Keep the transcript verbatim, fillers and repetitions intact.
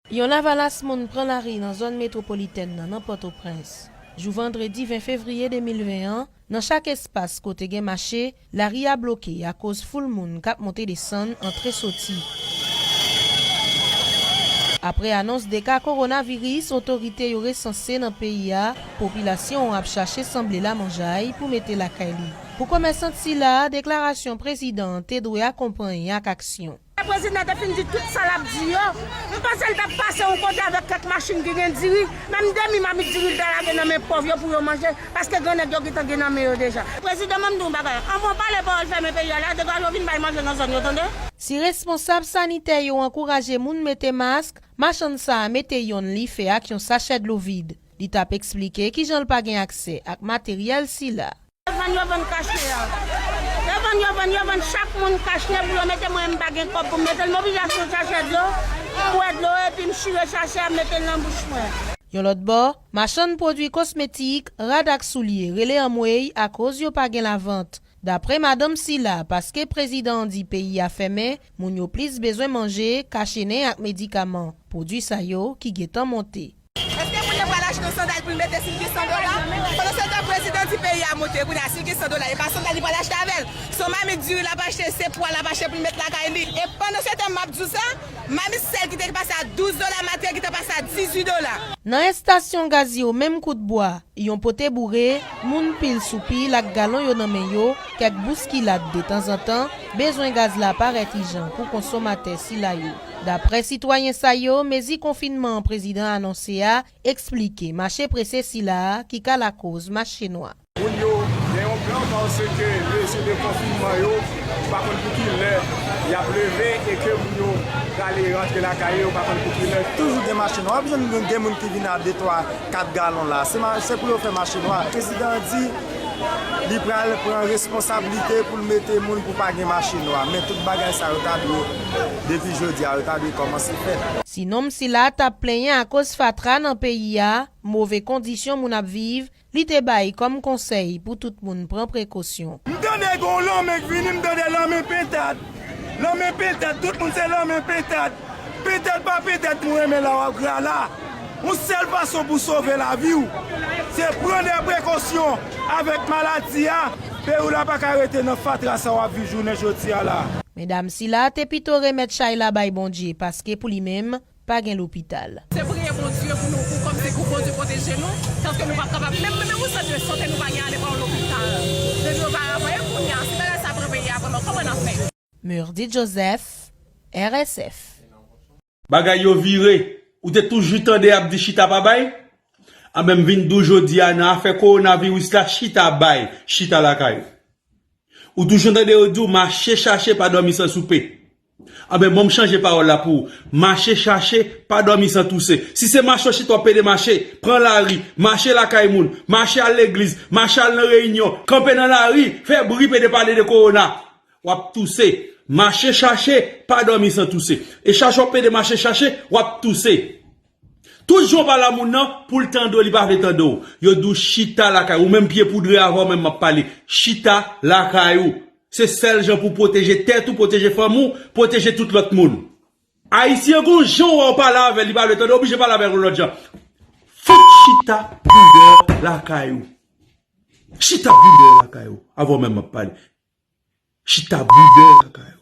Yon lavalas moun pran lari nan zòn metwopolitèn nan, nan Pòtoprens. Jou vandredi ven fevriye de mil ven an, nan chak espas kote gen mache, lari a bloke akoz foul moun k ap monte desann, antre soti. Apre anons de ka kowonaviris otorite yo resanse nan peyi a, popilasyon an ap chache sanble lamanjay pou mete lakay li. Pou komèsant sila, deklarasyon prezidan an te dwe akonpaye ak aksyon. Prezidan te fin di tout sa l ap di yo. M panse l t ap pase yon kote avèk kèk machin ki gen diri. Menm demi mamit diri l ta lage nan men pòv yo pou yo manje, paske grannèg yo gentan gen nan men yo deja. Prezidan, ban m di w yon bagay. Anvan w pale pawòl fèmen peyi a la, degaje w vin bay manje nan zòn yo, tande? Si responsab sanitè yo ankouraje moun mete mask, machann sa a mete yonn li fè ak yon sachè dlo vid. Li t ap eksplike kijan l pa gen aksè ak materyèl sila. Yo vann, yo vann kachne a. Yo vann, yo vann, yo vann chak moun kachne pou yo mete, mwen m pa gen kòb pou m mete l. M oblije achte yon sachè dlo, m bwè dlo epi m chire sachè a, m mete l nan bouch mwen. Yon lòt bò, machann pwodui kosmetik, rad ak soulye rele anmwey akoz yo pa gen lavant. Daprè madanm sila, paske prezidan an di peyi a fèmen, moun yo plis bezwen manje, kache nen ak medikaman. Pwodui sa yo ki gentan monte. Èske moun nan pral achte yon sandal pou l mete si l gen san dola? Pandan se tan prezidan di peyi a monte, kounye a si l gen san dola, e pa sandal li pral achte avè l. Se yon mamit diri l ap achte, se pwa l ap achte pou l met lakay li. E pandan se tan m ap di w sa, mamit sèl ki te pase a douz dola, materyèl ki te pase a dizuit dola. Nan estasyon gaz yo, menm kout bwa, yon pote boure, moun pil sou pil ak galon yo nan men yo, kèk bouskilad detanzantan, bezwen gaz la parèt ijan pou konsomatè sila yo. Daprè sitwayen sa yo, mezi konfinman an prezidan anonse a eksplike mache prese sila a ki ka lakoz mache nwa. Moun yo gen yon plan paske mezi de konfinman yo pa konn pou ki lè y ap leve e ke moun yo prale rantre lakay yo, yo pa konn pou ki lè. Toujou gen mache nwa. W ap jwenn gen moun ki vin a de, twa, kat galon la. Se ma-, se pou yo fè mache nwa. Prezidan an di li pral pran responsablite pou l mete moun pou pa gen mache nwa. Men tout bagay sa yo ta dwe, depi jodi a, yo ta dwe kòmanse fèt. Si nonm sila t ap plenyen akoz fatra nan peyi a, move kondisyon moun ap viv, li te bay kòm konsèy pou tout moun pran prekosyon. M tande gen yon lanmen k vini, m tande lanmen pentad. Lanmen pentad, tout moun se lanmen pentad. Pentad pa pentad, moun renmen la w ap gra la. Yon sèl fason pou sove lavi w, se pran de prekosyon avèk maladi a. Peyi w la pa ka rete nan fatra sa w ap viv jounen jodi a la. Medam sila te pito remèt chay la bay Bondye, paske pou li menm, pa gen lopital. Se priye Bondye pou nou, pou kòmsi pou Bondye pwoteje nou, paske nou p ap kapab, menm, menm yon sant de sante nou pa gen ale pran yon lopital. Depi oparava, e kounye a, si bagay sa pran peyi a vrèman, kòman n ap fè? Murdy Joseph, R S F. Bagay yo vire. Ou te toujou tande y ap di chita pa bay? Anben, m vin di w jodi a, nan afè kowonaviris la, chita bay, chita lakay ou. Ou toujou tande yo di w mache chache, pa dòmi san soupe. Anben, ban m chanje pawòl la pou ou. Mache chache, pa dòmi san touse. Si se mache w chita w ap pede mache, pran lari, mache lakay moun, mache al legliz, mache al nan reyinyon, kanpe nan lari, fè bri, pede pale de kowona. W ap touse. Mache chache, pa dòmi san touse. E chache w ap pede mache chache, w ap touse. Tout jan w pale a moun nan, pou l tande w, li pa vle tande w. Yo di w chita lakay ou, menm pye poudre avè w menm m ap pale. Chita lakay ou. Se sèl jan pou w pwoteje tèt ou, pwoteje fanmi w, pwoteje tout lòt moun. Ayisyen gon jan w wè w pale avè l, li pa vle tande w, oblije pale avè l yon lòt jan. Fout chita boudè lakay ou. Chita boudè lakay ou, avè w menm m ap pale. Chita boudè lakay ou.